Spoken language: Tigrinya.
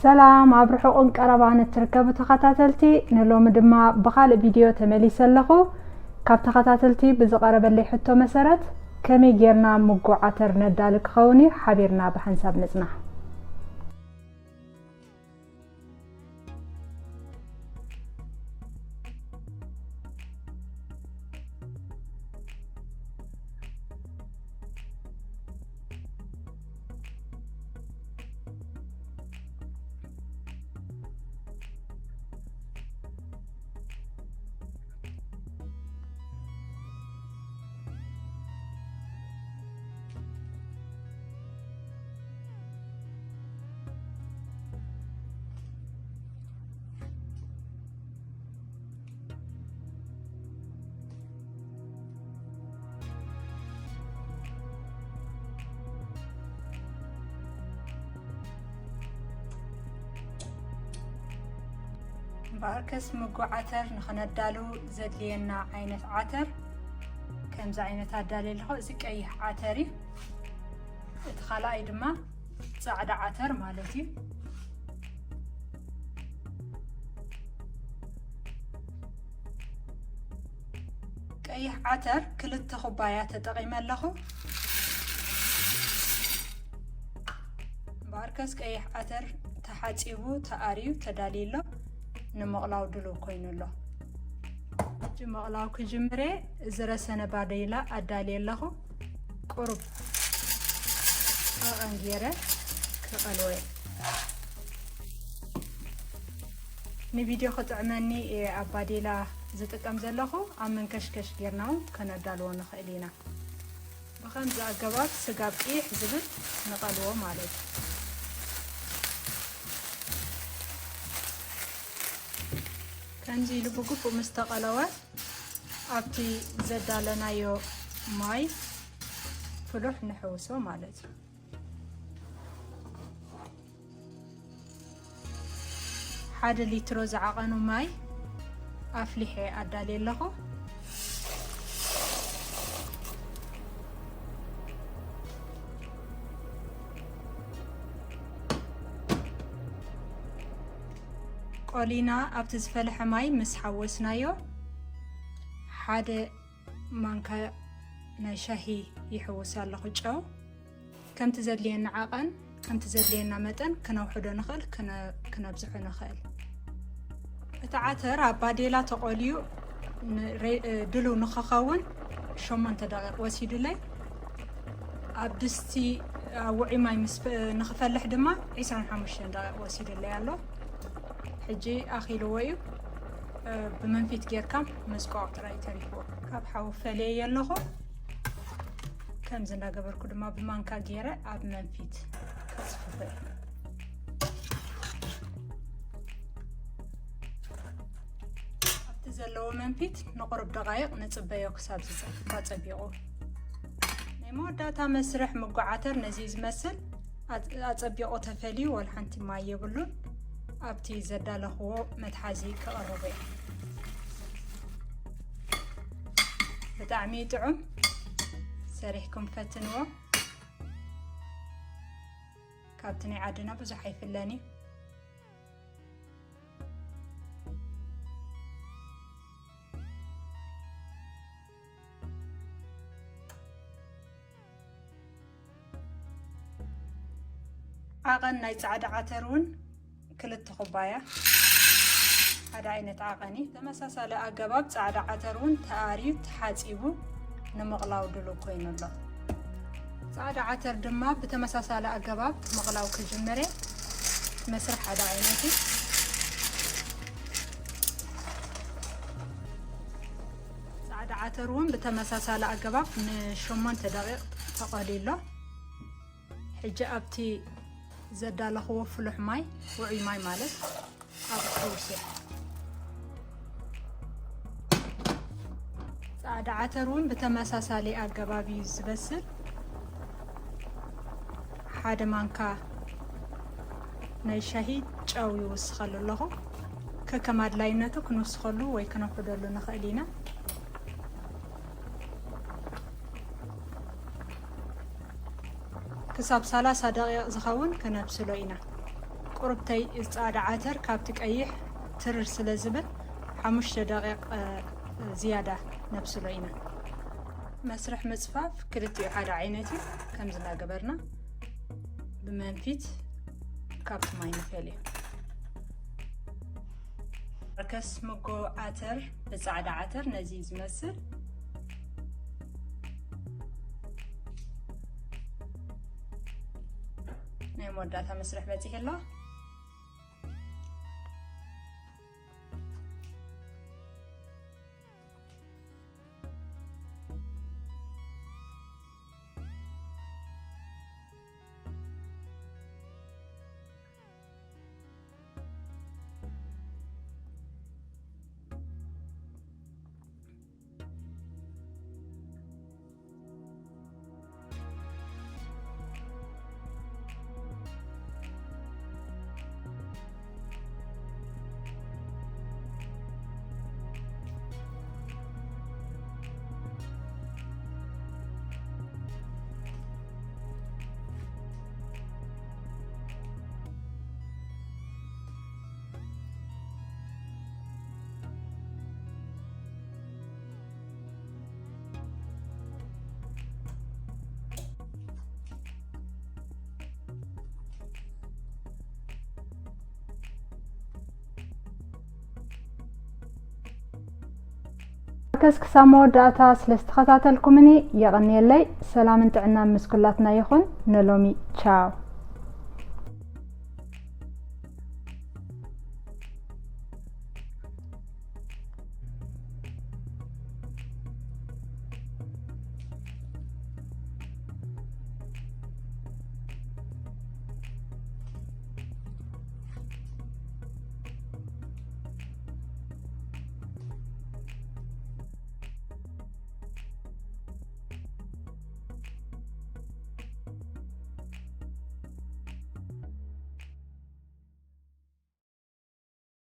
ሰላም፣ ኣብ ርሑቕን ቀረባን እትርከቡ ተኸታተልቲ፣ ንሎሚ ድማ ብኻልእ ቪድዮ ተመሊሰ ኣለኹ። ካብ ተኸታተልቲ ብዝቐረበለይ ሕቶ መሰረት፣ ከመይ ጌርና ምጉ ዓተር ነዳሊ ክኸውን እዩ፣ ሓቢርና ብሓንሳብ ንጽናሕ። እምበኣርከስ ምጉ ዓተር ንኽነዳሉ ዘድልየና ዓይነት ዓተር ከምዚ ዓይነት ኣዳልየ ኣለኹ። እዚ ቀይሕ ዓተር እዩ። እቲ ካልኣይ ድማ ጻዕዳ ዓተር ማለት እዩ። ቀይሕ ዓተር ክልተ ኩባያ ተጠቒመ ኣለኹ። እምበኣርከስ ቀይሕ ዓተር ተሓጺቡ፣ ተኣርዩ፣ ተዳልዩ ኣሎ። ንምቕላው ድሉው ኮይኑ ኣሎ። ሕጂ ምቕላው ክጅምር እየ። ዝረሰነ ባዴላ ኣዳልየ ኣለኹ። ቁሩብ ዓቐን ገይረ ክቐልዎ እየ። ንቪድዮ ክጥዕመኒ እየ ኣብ ባዴላ ዝጥቀም ዘለኹ። ኣብ መንከሽከሽ ጌርና እውን ከነዳልዎ ንኽእል ኢና። ብኸምዚ ኣገባብ ስጋብ ቅይሕ ዝብል ንቐልዎ ማለት እዩ። ከምዚ ኢሉ ብግቡእ ምስ ተቐለወ፣ ኣብቲ ዘዳለናዮ ማይ ፍሉሕ ንሕውሶ ማለት እዩ። ሓደ ሊትሮ ዝዓቐኑ ማይ ኣፍሊሐ ኣዳልየ ኣለኹ። ቆሊና ኣብቲ ዝፈለሐ ማይ ምስ ሓወስናዮ፣ ሓደ ማንካ ናይ ሻሂ ይሕውስ ኣለኹ ጨው። ከምቲ ዘድልየና ዓቐን፣ ከምቲ ዘድልየና መጠን ክነውሕዶ ንኽእል፣ ክነ-፣ ክነብዝሖ ንኽእል። እቲ ዓተር ኣብ ባዴላ ተቖልዩ ን-፣ ሬ-፣ ድሉው ንኽኸውን ሸሞንተ ደቂቕ ወሲዱለይ። ኣብ ድስቲ፣ ኣብ ውዑይ ማይ ምስ ፈ-፣ ንኽፈልሕ ድማ ዒስራን ሓሙሽተን ደቂቕ ወሲዱለይ ኣሎ። ሕጂ ኣኺልዎ እዩ። እ፣ ብመንፊት ጌርካ ምዝቋቕ ጥራይ ተሪፍዎ። ካብ ሓዊ ፈልየዮ ኣለኹ። ከምዚ እንዳገበርኩ ድማ ብማንካ ገይረ ኣብ መንፊት ከጽፍፎ እየ። ኣብቲ ዘለዎ መንፊት ንቁሩብ ደቓይቕ ንጽበዮ ክሳብ ዝጸፍፍ ኣጸቢቑ። ናይ መወዳእታ መስርሕ ምጉ ዓተር ነዚ እዩ ዝመስል። ኣጽ-፣ ኣጸቢቑ ተፈልዩ፣ ወላ ሓንቲ ማይ የብሉን። ኣብቲ ዘዳለኽዎ መትሓዚ ክቕርቦ እየ። ብጣዕሚ ጥዑም፣ ሰሪሕኩም ፈትንዎ። ካብቲ ናይ ዓድና ብዙሕ ኣይፍለን እዩ። ዓቐን ናይ ጻዕዳ ዓተር እውን ክልተ ኩባያ፣ ሓደ ዓይነት ዓቐን እዩ። ተመሳሳሊ ኣገባብ ጻዕዳ ዓተር እውን ተኣርዩ ተሓጺቡ ንምቕላው ድሉው ኮይኑ ኣሎ። ጻዕዳ ዓተር ድማ ብተመሳሳሊ ኣገባብ ምቕላው ክጅምር እየ። መስርሕ ሓደ ዓይነት እዩ። ጻዕዳ ዓተር እውን ብተመሳሳሊ ኣገባብ ንሸሞንተ ደቂቕ ተቐልዩ ኣሎ። ሕጂ ኣብቲ ዘዳለኽዎ ፍሉሕ ማይ፣ ውዑይ ማይ ማለት፣ ኣብ ሕውስ። ጻዕዳ ዓተር እውን ብተመሳሳሊ ኣገባብ እዩ ዝበስል። ሓደ ማንካ ናይ ሻሂ ጨው ይውስኸሉ ኣለኹ። ከከም ኣድላይነቱ ክንውስኸሉ ወይ ክነውሕደሉ ንኽእል ኢና። ክሳብ ሰላሳ ደቂቕ ዝኸውን ክነብስሎ ኢና። ቁርብተይ፣ ጻዕዳ ዓተር ካብቲ ቀይሕ ትርር ስለ ዝብል ሓሙሽተ ደቂቕ ዝያዳ ነብስሎ ኢና። መስርሕ ምጽፋፍ ክልቲኡ ሓደ ዓይነት እዩ። ከምዚ እናገበርና ብመንፊት ካብቲ ማይ ንፈልዮ። ርከስ ምጎ ዓተር ብጻዕዳ ዓተር ነዚ እዩ ዝመስል። ናይ መወዳእታ መስርሕ በጺሑ ኣሎ። ከስ ክሳብ መወዳእታ ስለ ዝተኸታተልኩምኒ የቐንየለይ። ሰላምን ጥዕናን ምስ ኩላትና ይኹን። ንሎሚ ቻው።